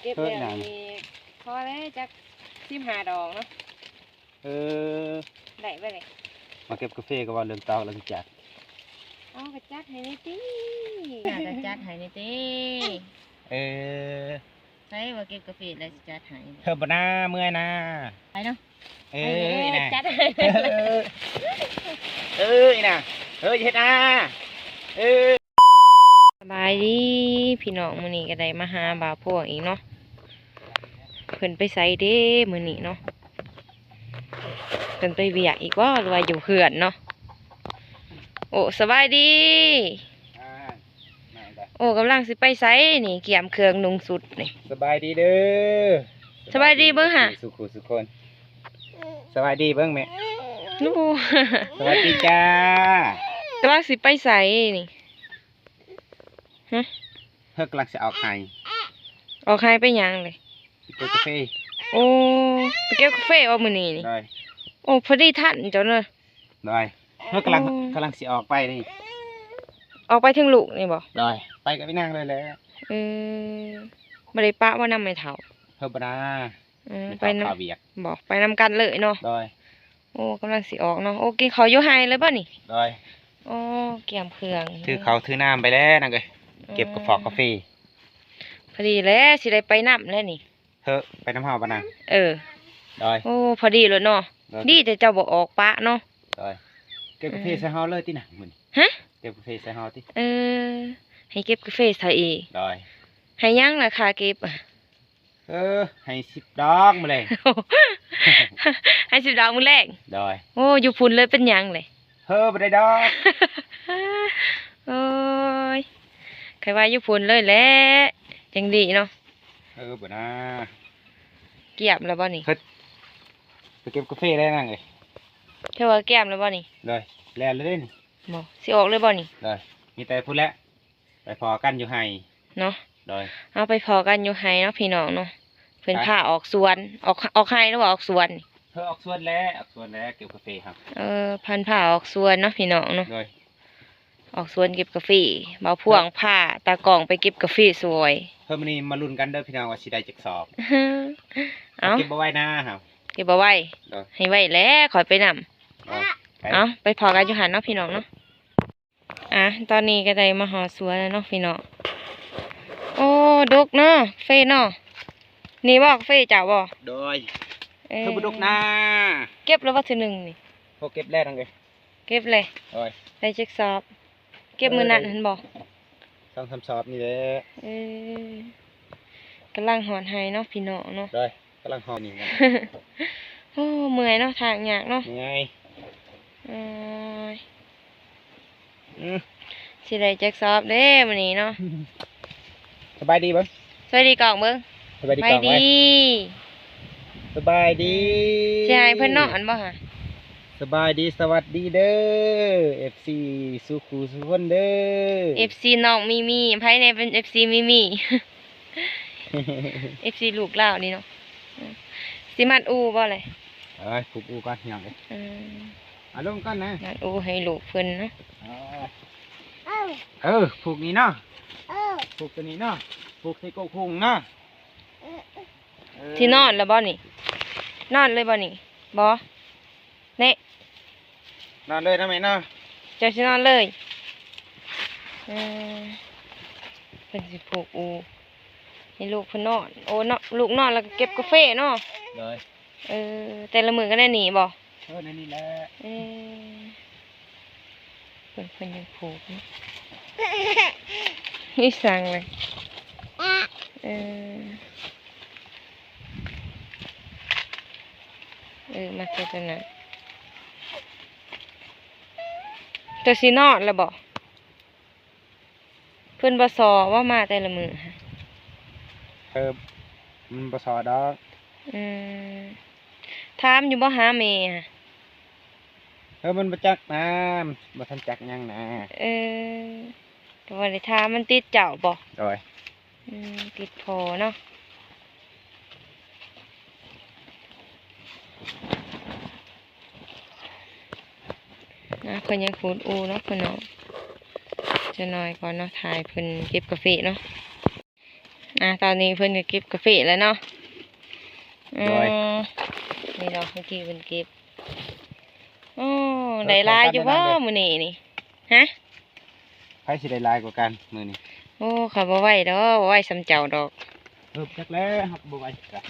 ເກັບແລ້ວນີ້ພໍແລ້ວ ຈັກສິບຫ້າດອກເນາະ. ເອີ ໄດ້ບໍ່ນີ້? ມາເກັບກາເຟກໍເວົ້າເລື່ອງຕອກແລ້ວຊິຈັດ. ເອົາ ກໍຈັດໃຫ້ແດ່ຕິ ກໍຈັດໃຫ້ແດ່ຕິ. ເອີ ໃສວ່າເກັບກາເຟແລ້ວຊິຈັດໃຫ້. ເທີບໍ່ນາ ເມື່ອຍນາ ໄປເນາະ. ເອີ ໄປເດີ ອີ່ນາ ຈັດໃຫ້. ເອີ ເອີ ອີ່ນາ ເອີ ຢ່າເຮັດນາ ເອີ. ສະບາຍດີພີ່ນ້ອງ ມື້ນີ້ກໍໄດ້ມາຫາບ່າວພວງອີກເນາະ. ເພິ່ນໄປໃສເດ້ມື້ນີ້ເນາະ? ເພິ່ນໄປວຽກອີກບໍ່ ຫຼືວ່າຢູ່ເຮືອນເນາະ? ໂອ້ ສະບາຍດີ. ໂອ້ ກຳລັງຊິໄປໃສນີ້? ກຽມເຄື່ອງນຸ່ງຊຸດນີ້. ສະບາຍດີເດີ. ສະບາຍດີເບິ່ງຫາ ສູ່ຄູ່ສູ່ຄົນ. ສະບາຍດີເບິ່ງແມ່. ໂອ້ ສະບາຍດີຈ້າ. ກຳລັງຊິໄປໃສນີ້? ຮະ? ເພິ່ນກຳລັງຊິອອກໄຮ່. ອອກໄຮ່ໄປຫຍັງເດ? ໄປເກັບກາເຟ. ໂອ້ ໄປເກັບກາເຟບໍ່ມື້ນີ້ນີ້? ໂດຍ. ໂອ້ ພໍດີທັນເຈົ້າເນາະ. ໂດຍ. ເພິ່ນກຳລັງ ໂອ້ ກຳລັງຊິອອກໄປນີ້. ອອກໄປເຖິງລູກນີ້ບໍ່? ໂດຍ. ໄປກັບອີ່ນາງເລີຍແຫຼະ. ເອີ ບໍ່ໄດ້ປະບໍ່ນຳແມ່ເຖົ້າ? ເພິ່ນບໍ່ນາ. ອືມ ໄປນຳ ໄປນຳ ບໍ່ ໄປນຳກັນເລີຍເນາະ. ໂດຍ. ໂອ້ ກຳລັງຊິອອກເນາະ. ໂອ້ ກິນເຂົ້າຢູ່ໄຮ່ເລີຍບໍ່ນີ້? ໂດຍ. ໂອ້ ກຽມເຄື່ອງ ຖືເຂົ້າຖືນ້ຳໄປແລ້ວນາງເອີຍ. ເກັບກະຟອກກາເຟ. ພໍດີແຫຼະ ຊິໄດ້ໄປນຳແລ້ວນີ້. ເອີ ໄປນຳເຮົາບໍ່ນາງ? ເອີ. ໂດຍ. ໂອ້ ພໍດີໂລດເນາະ. ໂດຍ. ດີແຕ່ເຈົ້າບໍ່ອອກປະເນາະ. ໂດຍ. ເກັບກາເຟໃສ່ເຮົາເລີຍຕິນາງມື້ນີ້? ຮະ? ເກັບກາເຟໃສ່ເຮົາຕິ? ເອີ ໃຫ້ເກັບກາເຟໃສ່ອີກ. ໂດຍ. ໃຫ້ຫຍັງລະຄ່າເກັບ? ເອີ ໃຫ້ສິບດອກມື້ແລງ. ໃຫ້ສິບດອກມື້ແລງ? ໂດຍ. ໂອ້ ຢູ່ພຸ້ນເລີຍເປັນຫຍັງເລີຍ? ເຮີ ບໍ່ໄດ້ດອກ. ໂອ້ຍ ໃຄວ່າຢູ່ພຸ້ນເລີຍແຫຼະ ຈັ່ງດີເນາະ. ເຮີ ບໍ່ນາ. ກຽມແລ້ວບໍ່ນີ້? ເຮັດ ໄປເກັບກາເຟແລ້ວນາງເອີຍ. ເຈົ້າວ່າກຽມແລ້ວບໍ່ນີ້? ໂດຍ. ແລ່ນເລີຍເດ້ນີ້. ບໍ່ ຊິອອກເລີຍບໍ່ນີ້? ໂດຍ. ມີແຕ່ພຸ້ນແຫຼະ. ໄປພໍ້ກັນຢູ່ໄຮ່ເນາະ. ໂດຍ. ເຮົາໄປພໍ້ກັນຢູ່ໄຮ່ເນາະພີ່ນ້ອງເນາະ. ເພິ່ນ ໄປ ພາອອກສວນ ອອກ ອອກໄຮ່ຫຼືວ່າອອກສວນ? ເພິ່ນອອກສວນແຫຼະ ອອກສວນແຫຼະ ເກັບກາເຟເຮົາ. ເອີ ເພິ່ນພາອອກສວນເນາະພີ່ນ້ອງເນາະ. ໂດຍ. ອອກສວນເກັບກາເຟ. ບ່າວພວງ ເອີ ພາຕາກ້ອງໄປເກັບກາເຟຊ່ວຍ. ເພິ່ນ ມື້ນີ້ມາລຸ້ນກັນເດີພີ່ນ້ອງວ່າຊິໄດ້ຈັກສອບ. ເອົາ ເກັບບໍ່ໄວ້ນາເຮົາ. ເກັບບໍ່ໄວ້? ໂດຍ. ໃຫ້ໄວ້ແຫຼະ ຂ້ອຍໄປນຳ. ເອົາ ໄປ ເອົາ ໄປພໍ້ກັນຢູ່ຫັ້ນເນາະພີ່ນ້ອງເນາະ. ອ່ະ ຕອນນີ້ກໍໄດ້ມາຮອດສວນແລ້ວເນາະພີ່ນ້ອງ. ໂອ້ ດົກເນາະ ເຟເນາະ. ນີ້ບໍ່ກາເຟເຈົ້າບໍ່? ໂດຍ. ເອີ ເພິ່ນບໍ່ດົກນາ. ເກັບແລ້ວບໍ່ເທື່ອໜຶ່ງນີ້? ໂອ້ ເກັບແລ້ວນາງເອີຍ. ເກັບແລ້ວ? ໂດຍ. ໄດ້ຈັກສອບ? ເກັບມື້ນັ້ນຫັ້ນບໍ່? ສອງສາມສອບນີ້ແຫຼະ. ເອີ ກຳລັງຮອດໄຮ່ເນາະພີ່ນ້ອງເນາະ. ໂດຍ. ກຳລັງຮອດນີ້ນະ. ໂອ້ ເມື່ອຍເນາະ ທາງຍາກເນາະ. ເມື່ອຍ. ໂອ້ຍ ອືມ ຊິໄດ້ຈັກສອບເດ້ມື້ນີ້ເນາະ. ສະບາຍດີເບິ່ງ ສະບາຍດີກ້ອງເບິ່ງ. ສະບາຍດີກ້ອງໄວ້. ສະບາຍດີ ສະບາຍດີ. ຊິໃຫ້ເພິ່ນນອນບໍ່ຫະ? ສະບາຍດີ ສະຫວັດດີເດີ ເອັຟຊີສູ່ຄູ່ສູ່ຄົນເດີ. ເອັຟຊີນ້ອງມີມີ ໃຜແດ່ເປັນເອັຟຊີມີມີ? ເອັຟຊີລູກລາວນີ້ເນາະ. ຊິມັດອູບໍ່ແຫຼະ? ເອີຍ ຜູກອູກ່ອນພີ່ນ້ອງເອີຍ. ເອີ ເອົາລົງກ່ອນນະ ມັດອູໃຫ້ລູກເພິ່ນເນາະ. ເອີ ຜູກນີ້ເນາະ ຜູກຕົວນີ້ເນາະ ຜູກໃສ່ກົກຫຸ່ງເນາະ. ເອີ ຊິນອນແລ້ວບໍ່ນີ້? ນອນເລີຍບໍ່ນີ້? ບໍ່. ນີ້ ນອນເລີຍນະແມ່ເນາະ. ເຈົ້າຊິນອນເລີຍ? ເອີ ເພິ່ນຊິຜູກອູໃຫ້ລູກເພິ່ນນອນ. ໂອ້ ເນາະ ລູກນອນແລ້ວກໍເກັບກາເຟເນາະ. ໂດຍ. ເອີ ແຕ່ລະມື້ກໍແນວນີ້ບໍ່? ເອີ ແນວນີ້ແຫຼະ. ເອີ ເພິ່ນ ເພິ່ນຍັງຜູກຢູ່. ນີ້ສັ່ງເລີຍ. ເອີ ເອີ ມາໃສ່ຕົວນັ້ນ. ເຈົ້າຊິນອນແລ້ວບໍ່? ເພິ່ນບໍ່ຊໍບໍ່ມາແຕ່ລະມື້? ເອີ ມັນບໍ່ຊໍດອກ. ອືມ ຖາມຢູ່ບໍ່ຫາແມ່? ເອີ ມັນບໍ່ຈັກນະ ມັນບໍ່ທັນຈັກຫຍັງນະ. ເອີ ກໍບໍ່ໄດ້ຖາມ. ມັນຕິດເຈົ້າບໍ່? ໂດຍ. ອືມ ຕິດພໍ່ເນາະ. ນະ ເພິ່ນຍັງຂູດອູເນາະ ພີ່ນ້ອງ. ຈັກໜ້ອຍກ່ອນເນາະ ຖ່າຍເພິ່ນເກັບກາເຟເນາະ. ອ່າ ຕອນນີ້ເພິ່ນກໍເກັບກາເຟແລ້ວເນາະ. ໂດຍ ອືມ ນີ້ເນາະ ວິທີເພິ່ນເກັບ. ໂອ້ ເອີ ໄດ້ຫຼາຍຢູ່ບໍ່ ແຂ່ງກັນ ມື້ນີ້ນີ້? ຮະ? ໃຜຊິໄດ້ຫຼາຍກວ່າກັນມື້ນີ້? ໂອ້ ຂ້ອຍບໍ່ໄຫວດອກ ບໍ່ໄຫວສ່ຳເຈົ້າດອກ. ເອີ ຈັກແລ້ວ ເຮົາກໍບໍ່ໄຫວຄືກັນ.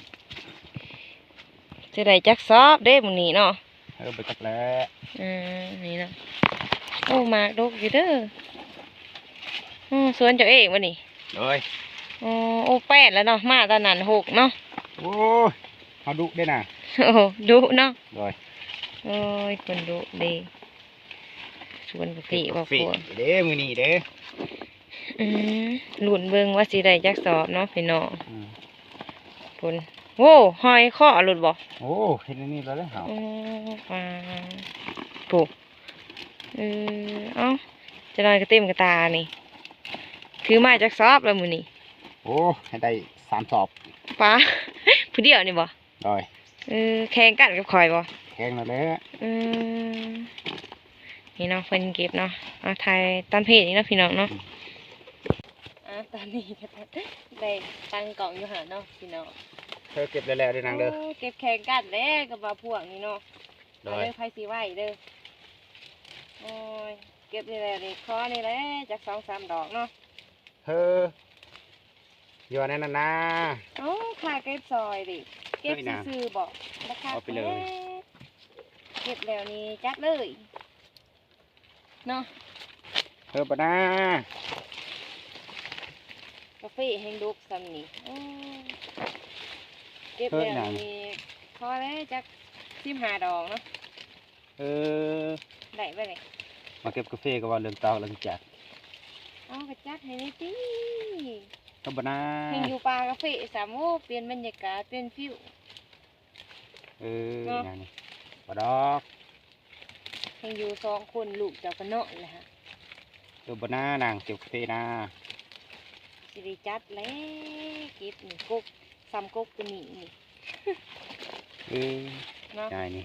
ຊິໄດ້ຈັກສອບເດ້ມື້ນີ້ເນາະ? ເອີ ບໍ່ຈັກແຫຼະ. ອືມ ນີ້ເນາະ. ໂອ້ ໝາກດົກຢູ່ເດີ. ໂອ້ ສວນເຈົ້າເອງບໍ່ນີ້? ໂດຍ. ໂອ້ ໂອ້ ແປດແລ້ວເນາະ ມາຕອນນັ້ນຫົກເນາະ. ໂອ້ຍ ເຮົາດຸເດ້ນະ. ໂອ້ ດຸເນາະ. ໂດຍ. ໂອ້ຍ ຄົນດຸເດ້. ສວນກາເຟ ເກັບກາເຟ ບໍ່ພວງເດ້ມື້ນີ້ເດ້. ອືມ ລຸ້ນເບິ່ງວ່າຊິໄດ້ຈັກສອບເນາະພີ່ນ້ອງ. ອືມ ພຸ້ນ ໂອ້ ຫອຍເຄາະໂລດບໍ່? ໂອ້ ເຮັດແນວນີ້ແລ້ວເຮົາ. ໂອ້ ປາ ໂອ້ ເອີ ເອົ້າ ຈັກໜ້ອຍກໍເຕັມກະຕານີ້. ຖືມາຈັກສອບແລ້ວມື້ນີ້? ໂອ້ ໃຫ້ໄດ້ສາມສອບ. ປາ ຜູ້ດຽວນີ້ບໍ່? ໂດຍ. ເອີ ແຂ່ງກັນກັບຂ້ອຍບໍ່? ແຂ່ງນັ້ນແຫຼະ. ອືມ ນີ້ເນາະ ເພິ່ນເກັບເນາະ. ເອົາ ຖ່າຍຕອນເພດນີ້ເນາະພີ່ນ້ອງເນາະ. ອືມ ອ່າ ຕອນນີ້ກໍໄດ້ຕັ້ງກ້ອງຢູ່ຫັ້ນເນາະພີ່ນ້ອງ. ເອີ ເກັບແລ້ວໆເດີນາງເດີ. ໂອ້ ເກັບແຂ່ງກັນແຫຼະກັບວ່າພວກນີ້ເນາະ. ໂດຍ. ເອົາເດີ ໃຜຊິໄວເດີ. ໂອ້ຍ ເກັບນີ້ແຫຼະ ນີ້ຂໍນີ້ແຫຼະ ຈັກສອງສາມດອກເນາະ. ເຮີ ຢ່າແນວນັ້ນນາ. ເອົ້າ ຂ້າເກັບຊ່ອຍເດ້. ເກັບຊື່ໆບໍ? ບໍ່ຄັກ ເອົາໄປເລີຍ. ເກັບແລ້ວນີ້ຈັດເລີຍເນາະ. ເຮີ ປານາ ກາເຟແຮ່ງດົກສ່ຳນີ້. ໂອ້ ເກັບແລ້ວນີ້ ພໍແລ້ວ ຈັກສິບຫ້າດອກເນາະ. ເອີ ໄດ້ບໍ່ນີ້? ມາເກັບກາເຟກໍເວົ້າເລື່ອງຕອກເລື່ອງຈັກ. ເອົາ ກໍຈັກໃຫ້ແດ່ຕິ. ກໍບໍ່ນາ ແຮ່ງຢູ່ປ່າກາເຟຊ້ຳ. ໂອ້ ປ່ຽນບັນຍາກາດ ປ່ຽນຟິວ. ເອີ ເນາະ ແນວນີ້ບໍ່ດອກ. ແຮ່ງຢູ່ສອງຄົນ ລູກເຈົ້າກໍນ້ອຍແລ້ວຫະ. ເອີ ບໍ່ນາ ນາງເກັບກາເຟນາ. ຊິໄດ້ຈັດແຫຼະ ເກັບນີ້ ກົກ ສ່ຳກົກໂຕນີ້ນີ້. ເອີ ເນາະ ງ່າຍນີ້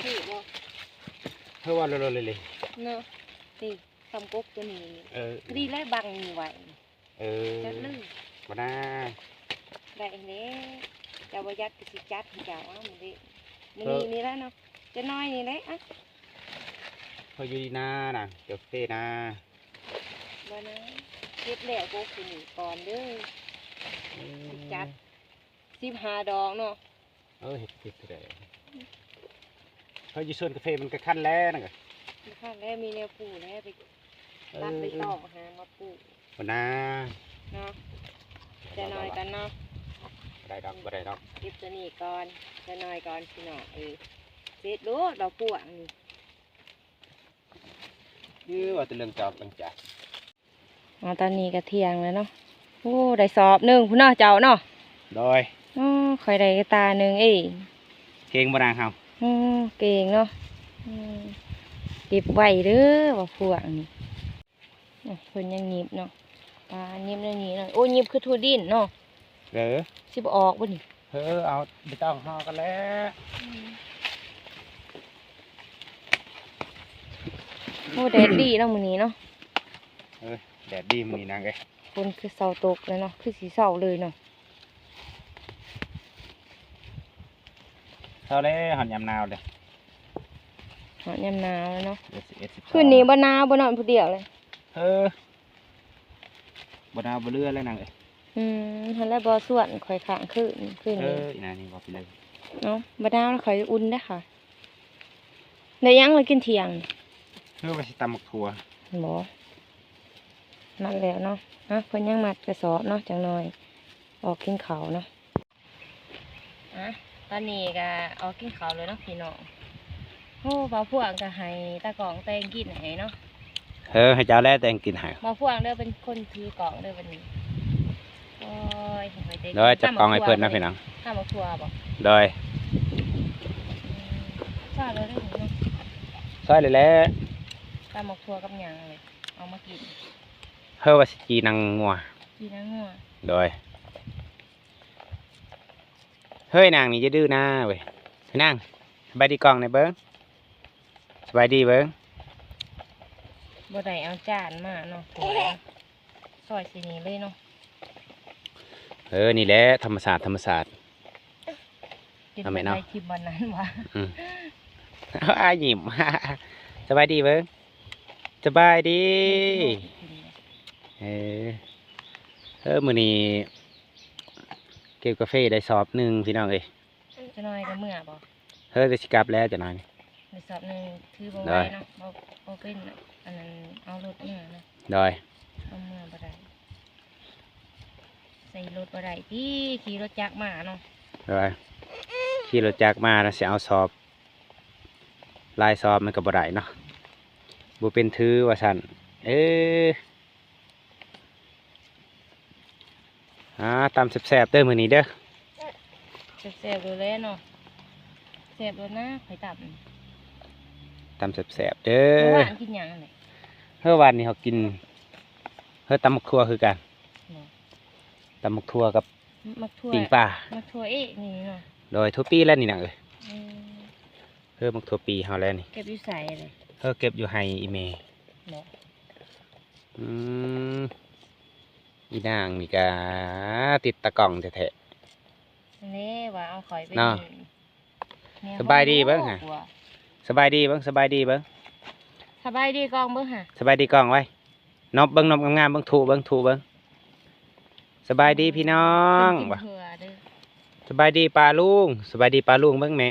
ຖືກບໍ່? ເຮີ ວ່າເລີຍໆເນາະ. ນີ້ ສ່ຳກົກໂຕນີ້ນີ້. ເອີ ພໍດີແຫຼະ ບັງນີ້ໄວ້. ເອີ ຈັດເລີຍ ບໍ່ນາ. ໄດ້ແລ້ວ ເຈົ້າບໍ່ຢາກກໍຊິຈັດໃຫ້ເຈົ້າ. ເອົາ ມື້ນີ້ ເອີ ນີ້ແຫຼະເນາະ ຈັກໜ້ອຍນີ້ແຫຼະ. ອ່ະ ເຮົາຢູ່ນານະ ເຈົ້າເຟນາ. ບໍ່ນາ ເກັບແລ້ວກໍຄືນີ້ກ່ອນເດີ. ເອີ ຈັດສິບຫ້າດອກເນາະ. ເອີ ເຮັດ ເຮັດແລ້ວ ເຮົາຢູ່ສວນກາເຟມັນກໍຄັນແລ້ວນະ. ຄັນແລ້ວ ມີແນວປູກແລ້ວ ໄປ ເອີ ຕັດໃບຕອງຫາມາປູກ. ບໍ່ນາ ເນາະ ຈັກໜ້ອຍກ່ອນເນາະ. ບໍ່ໄດ້ດອກ ບໍ່ໄດ້ດອກ. ເກັບໂຕນີ້ກ່ອນ ຈັກໜ້ອຍກ່ອນພີ່ນ້ອງເອີຍ. ເສັດໂລດດອກພວກນີ້. ເອີ ວ່າແຕ່ເລື່ອງຈອກເລື່ອງຈັກ. ອໍ ຕອນນີ້ກໍທ່ຽງແລ້ວເນາະ. ໂອ້ ໄດ້ສອບໜຶ່ງພຸ້ນເນາະເຈົ້າເນາະ. ໂດຍ. ອໍ ຂ້ອຍໄດ້ກະຕ່າໜຶ່ງເອງ. ເກັ່ງບໍ່ນາງເຮົາ? ໂອ້ ເກັ່ງເນາະ. ອືມ ເກັບໄວ້ເດີວ່າພວກນີ້. ອືມ ເພິ່ນຍັງຫຍິບເນາະ. ປາ ຫຍິບແນວນີ້ເນາະ. ໂອ້ ຫຍິບຄືຖົ່ວດິນເນາະ. ເອີ ຊິບໍ່ອອກບໍ່ນີ້? ເອີ ເອົາ ບໍ່ຕ້ອງຫໍ່ກັນແລ້ວ. ອືມ ໂອ້ ແດດດີເນາະມື້ນີ້ເນາະ. ເອີ ແດດດີມື້ນີ້ນາງເອີຍ. ຝົນຄືເຊົາຕົກແລ້ວເນາະ ຄືຊິເຊົາເລີຍເນາະ. ເຊົາແລ້ວ ຮອດຍາມໜາວແລ້ວ. ຮອດຍາມໜາວແລ້ວເນາະ. ເອັດສິບເອັດ ສິບສອງ ຄືນນີ້ບໍ່ໜາວ ບໍ່ນອນຜູ້ດຽວເລີຍ. ເອີ ບໍ່ໜາວບໍ່ເຫຼືອແລ້ວນາງເອີຍ. ອືມ ຫັ້ນແຫຼະ ບໍ່ຊວນຂ້ອຍຄ້າງຄືນ ຄືນນີ້. ເອີ ອີນາງນີ້ເວົ້າໄປເລີຍ. ເອົາ ບໍ່ໜາວແລ້ວຂ້ອຍອຸ່ນເດ້ອຄ່ະ. ໄດ້ຫຍັງລະກິນທ່ຽງ? ຄືວ່າຊິຕຳໝາກຖົ່ວ. ບໍ່ ມັດແລ້ວເນາະ. ອ່ະ ເພິ່ນຍັງມັດກະສອບເນາະ ຈັກໜ້ອຍອອກກິນເຂົ້າເນາະ. ອ່ະ ຕອນນີ້ກະອອກກິນເຂົ້າແລ້ວເນາະພີ່ນ້ອງ. ໂອ້ ບ່າວພວງກະໃຫ້ຕາກ້ອງແຕ່ງກິນໃຫ້ເນາະ. ເອີ ໃຫ້ເຈົ້າແຫຼະແຕ່ງກິນໃຫ້. ບ່າວພວງເດີເປັນຄົນຖືກ້ອງເດີບັດນີ້. ໂອ້ຍ ໂດຍ ຈັບກ້ອງໃຫ້ເພິ່ນນະພີ່ນ້ອງ. ຕຳໝາກຖົ່ວບໍ່? ໂດຍ. ອືມ ຊອຍເລີຍເນາະ ຊອຍເລີຍແຫຼະ. ຕຳໝາກຖົ່ວກັບຫຍັງເລີຍ ເອົາມາກິນ. ເຮີວ່າຊິຈີ່ໜັງງົວ. ຈີ່ໜັງງົວ. ໂດຍ. ເຮີຍ ນາງນີ້ຢ່າດື້ນາເວີຍ. ນາງ ສະບາຍດີກ້ອງແດ່ເບິ່ງ. ສະບາຍດີເບິ່ງ. ບໍ່ໄດ້ເອົາຈານມາເນາະ. ໂອ້ຍ ຊອຍໃສ່ນີ້ເລີຍເນາະ. ເອີ ນີ້ແຫຼະ ທຳມະຊາດ ທຳມະຊາດ. ເປັນ ເອົາແມ່ເນາະ ໄດ້ຄລິບວັນນັ້ນຫວາ? ອືມ ອ້າຍຍິ້ມ. ສະບາຍດີເບິ່ງ ສະບາຍດີ. ເອີ ເອີ ມື້ນີ້ເກັບກາເຟໄດ້ສອບໜຶ່ງ ພີ່ນ້ອງເອີຍ. ຈັກໜ້ອຍກໍເມືອບໍ່? ເຮີ ກໍຊິກັບແລ້ວຈັກໜ້ອຍນີ້. ໄດ້ສອບໜຶ່ງ ຖືບໍ່ໄຫວເນາະ ບໍ່ ບໍ່ເປັນ ອັນນັ້ນ ເອົາລົດເມືອເນາະ. ໂດຍ ເອົາເມືອບໍ່ໄດ້ ໃສ່ລົດບໍ່ໄດ້ຕິ ຂີ່ລົດຈັກມາເນາະ. ໂດຍ ຂີ່ລົດຈັກມາແລ້ວຊິເອົາສອບ ຫຼາຍສອບມັນກໍບໍ່ໄດ້ເນາະ ບໍ່ເປັນຖືວ່າຊັ້ນ. ເອີ ອ່າ ຕຳແຊບໆເດີມື້ນີ້ເດີ. ແຊບໆໂລດແຫຼະເນາະ ແຊບໂລດນະ ຂ້ອຍຕຳ ຕຳແຊບໆເດີ. ມື້ວານກິນຫຍັງຫັ້ນແຫຼະ? ເຮີ ວານນີ້ເຮົາກິນ ເຮີ ຕຳໝາກຖົ່ວຄືກັນ. ຕຳໝາກຖົ່ວກັບ ໝາກຖົ່ວ ປີ້ງປາ ໝາກຖົ່ວເອກນີ້ເນາະ. ໂດຍ ຖົ່ວປີແລ້ວນີ້ນາງເອີຍ. ເອີ ເຮີ ໝາກຖົ່ວປີເຮົາແລ້ວນີ້. ເກັບຢູ່ໃສເລີຍ? ເຮີ ເກັບຢູ່ໄຮ່ອີ່ແມ່. ອືມ ອີນາງນີ້ກະຕິດຕາກ້ອງແທ້ໆ ແນ່ວ່າເອົາຂ້ອຍໄປເນາະ. ສະບາຍດີເບິ່ງຫາ ສະບາຍດີເບິ່ງ ສະບາຍດີເບິ່ງ ສະບາຍດີກ້ອງເບິ່ງຫາ ສະບາຍດີກ້ອງໄວ້. ນົບເບິ່ງ ນົບງາມໆເບິ່ງ ທຸເບິ່ງ ທຸເບິ່ງ. ສະບາຍດີພີ່ນ້ອງ ເພິ່ນກິນເຜືອເດີ. ສະບາຍດີປ້າລຸງ ສະບາຍດີປ້າລຸງເບິ່ງແມ່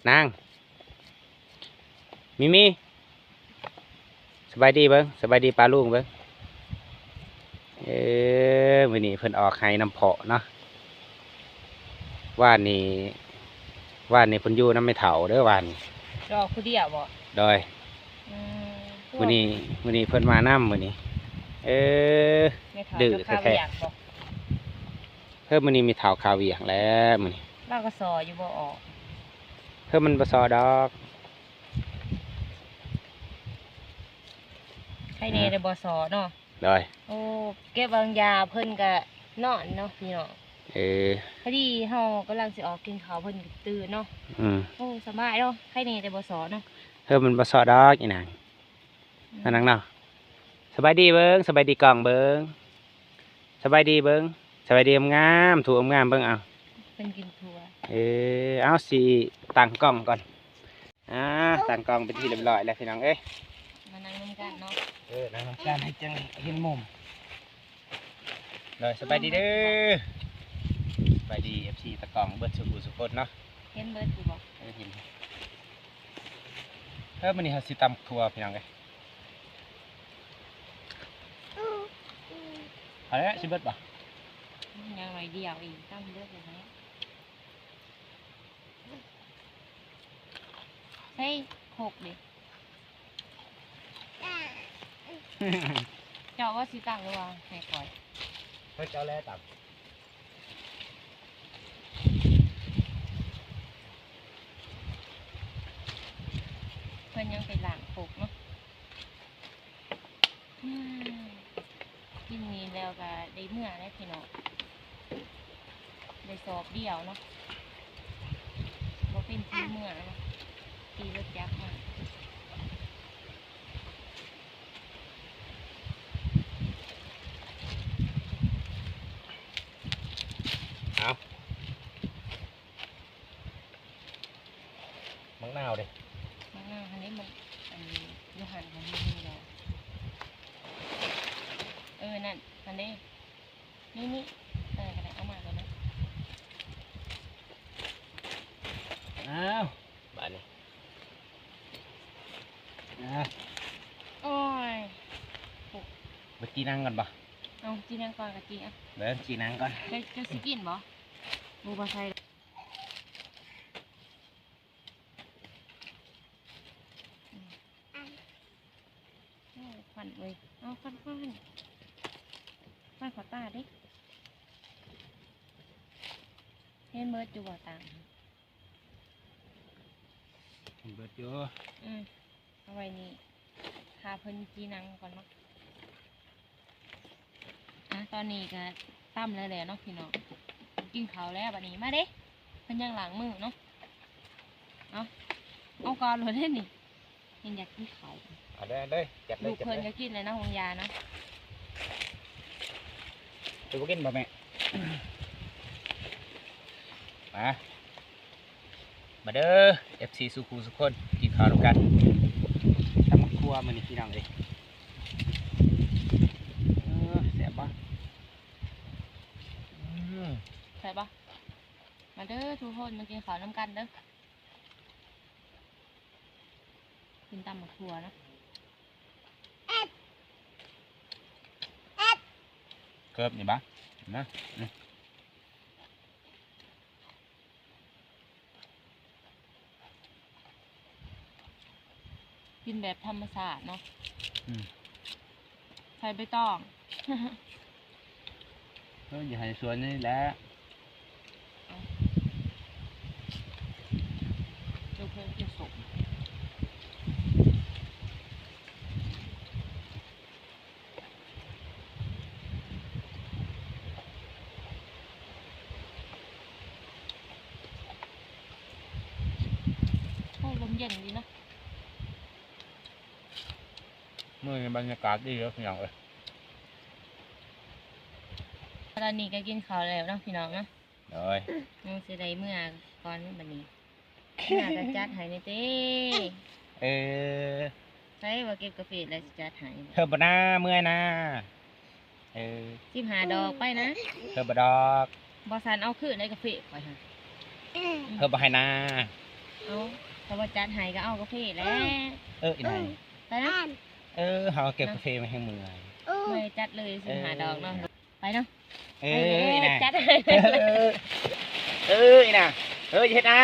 ນາງ ມີມີ ສະບາຍດີເບິ່ງ ສະບາຍດີປ້າລຸງເບິ່ງ. ເອີ ມື້ນີ້ເພິ່ນອອກໄຮ່ນຳເພາະເນາະ. ວານນີ້ ວານນີ້ເພິ່ນຢູ່ນຳແມ່ເຖົ້າເດີ ວານນີ້. ອອກຜູ້ດຽວບໍ່? ໂດຍ. ອືມ ມື້ນີ້ ມື້ນີ້ເພິ່ນມານຳມື້ນີ້. ເອີ ດື້ແທ້ໆ. ເຮີ ມື້ນີ້ແມ່ເຖົ້າຄາວຽກແລ້ວມື້ນີ້. ລາວກໍສໍຢູ່ບໍ່ອອກ. ເຮີ ມັນບໍ່ສໍດອກ. ໃຄແນ່ໄດ້ບໍ່ສໍເນາະ. ໂດຍ. ໂອ້ ເກັບວາງຢາເພິ່ນກະນອນເນາະພີ່ນ້ອງ. ເອີ ພໍດີເຮົາກຳລັງຊິອອກກິນເຂົ້າ ເພິ່ນກະຕື່ນເນາະ. ອືມ ໂອ້ ສະບາຍເນາະ ໃຄແນ່ແຕ່ບໍ່ສໍເນາະ. ເຮີ ມັນບໍ່ສໍດອກອີນາງ. ອືມ ອັນນັ້ນເນາະ. ສະບາຍດີເບິ່ງ ສະບາຍດີກ້ອງເບິ່ງ ສະບາຍດີເບິ່ງ ສະບາຍດີງາມໆ ທຸງາມໆເບິ່ງເອົາ. ເພິ່ນກິນຖົ່ວ. ເອີ ເອົາ ຊິຕັ້ງກ້ອງກ່ອນ. ອ່າ ຕັ້ງກ້ອງເປັນທີ່ຮຽບຮ້ອຍແລ້ວພີ່ນ້ອງເອີຍ. ມານັ່ງນຳກັນເນາະ. ເອີ ນັ່ງນຳກັນໃຫ້ຈັ່ງເຫັນມຸມ. ໂດຍ ສະບາຍດີເດີ ສະບາຍດີ ເອັຟຊີ ຕາກ້ອງເບິດສູ່ຜູ້ສູ່ຄົນເນາະ. ເຫັນເບິດຢູ່ບໍ່? ເອີ ເຫັນ. ເອີ ມື້ນີ້ເຮົາຊິຕຳຖົ່ວພີ່ນ້ອງເອີຍ. ເອົາແລ້ວ ຊິເບິດບໍ່? ຍັງໜ້ອຍດຽວອີກ ຕຳເບິດແລ້ວ. ໃສ່ຄົກເດ້. ເຈົ້າວ່າຊິຕັ້ງ ຫຼືວ່າໃຫ້ຂ້ອຍ? ເຈົ້າແລະຕັ້ງ. ເພິ່ນຍັງໄປລ້າງຄົກເນາະ. ອືມ ກິນນີ້ແລ້ວກະໄດ້ເມືອແລ້ວພີ່ນ້ອງ. ໄດ້ສອບດຽວເນາະ ບໍ່ເປັນທີ່ເມືອເນາະ ຂີ່ລົດຈັກມາ. ເອົາ. ໝາກນາວເດ້? ໝາກນາວຫັ້ນເດ້ ມັນ ອັນ ຢູ່ຫັ້ນຫັ້ນເດ້ ເອີ ນັ້ນຫັ້ນເດ້ ນີ້ໆ ເອີ ກໍໄດ້ ເອົາມາໂລດເນາະ. ອ້າວ ບາດນີ້ ໂອ້ຍ ໄປຈີ່ໜັງກ່ອນບໍ່? ເອົາຈີ່ໜັງກ່ອນ ກໍຈີ່ ເບິ່ງຈີ່ໜັງກ່ອນ. ເຈົ້າ ເຈົ້າຊິກິນບໍ່? ບໍ່ ບໍ່ໃສ່. ໂອ້ ຄວັນເອີຍ ເອົາ ຄວັນ ຄວັນ ຄວັນເຂົ້າຕາເດ້. ເຫັນເບິດຢູ່ບໍ່ຕາ? ເຫັນເບິດຢູ່. ອືມ ເອົາໄວ້ນີ້ ຖ້າເພິ່ນຈີ່ໜັງກ່ອນເນາະ. ອ່ະ ຕອນນີ້ກໍຕຳແລ້ວແຫຼະເນາະພີ່ນ້ອງ ກິນເຂົ້າແລ້ວບາດນີ້. ມາເດ້ ເພິ່ນຍັງລ້າງມືເນາະ. ເອົາ ເອົາກ່ອນໂລດເດ້ນີ້ ຍັງຢາກກິນເຂົ້າ. ເອົາເລີຍ ເອົາເລີຍ ຈັດເລີຍ ລູກເພິ່ນກໍກິນແລ້ວເນາະ ຫວງຢາເນາະ. ເຈົ້າບໍ່ກິນບໍ່ແມ່? ມາ ມາເດີ ເອັຟຊີ ສູ່ຄູ່ສູ່ຄົນ ກິນເຂົ້ານຳກັນ. ຕຳບັກທົ່ວມື້ນີ້ພີ່ນ້ອງເອີຍ. ເອີ ແຊບບໍ່? ອືມ ແຊບບໍ່? ມາເດີທຸກຄົນ ມາກິນເຂົ້ານຳກັນເດີ. ກິນຕຳບັກຖົ່ວນະ ເກີບນີ້ບະ ນະ ອືມ ກິນແບບທຳມະຊາດເນາະ ອືມ ໃສ່ໃບຕອງ ເອີ ຢູ່ໃຫ້ສວນນີ້ແຫຼະ ເຈົ້າເພິ່ນກິນສົ້ມ ໂອ້ ລົມເຢັນດີເນາະ. ມື້ນີ້ບັນຍາກາດດີເດີພີ່ນ້ອງເອີຍ. ຕອນນີ້ກໍກິນເຂົ້າແລ້ວເນາະພີ່ນ້ອງເນາະ ໂດຍ ຍັງຊິໄດ້ເມືອກ່ອນບັດນີ້ ເມືອກໍຈັດໃຫ້ແດ່ເຕ້. ເອີ ໃສວ່າເກັບກາເຟແລ້ວຊິຈັດໃຫ້ ເທີບໍ່ນາ ເມື່ອຍນາ. ເອີ ສິບຫ້າດອກໄປນະ ເທີບໍ່ດອກ ບໍ່ຊັ້ນເອົາຄືນໄດ້ກາເຟຂ້ອຍຫັ້ນ ເທີບໍ່ໃຫ້ນາ ເອົາ ຖ້າວ່າຈັດໃຫ້ກໍເອົາກາເຟແຫຼະ. ເອີ ອີນາຍ ໄປນະ ເອີ ເຮົາເກັບກາເຟມາແຮງເມື່ອຍ ເມື່ອຍຈັດເລີຍ ເອີ ສິບຫ້າດອກເນາະ ໄປເນາະ. ເອີ ເອີ ອີນາ ຈັດໃຫ້ ເອີ ເອີ ອີນາ ເອີ ຢ່າເຮັດນາ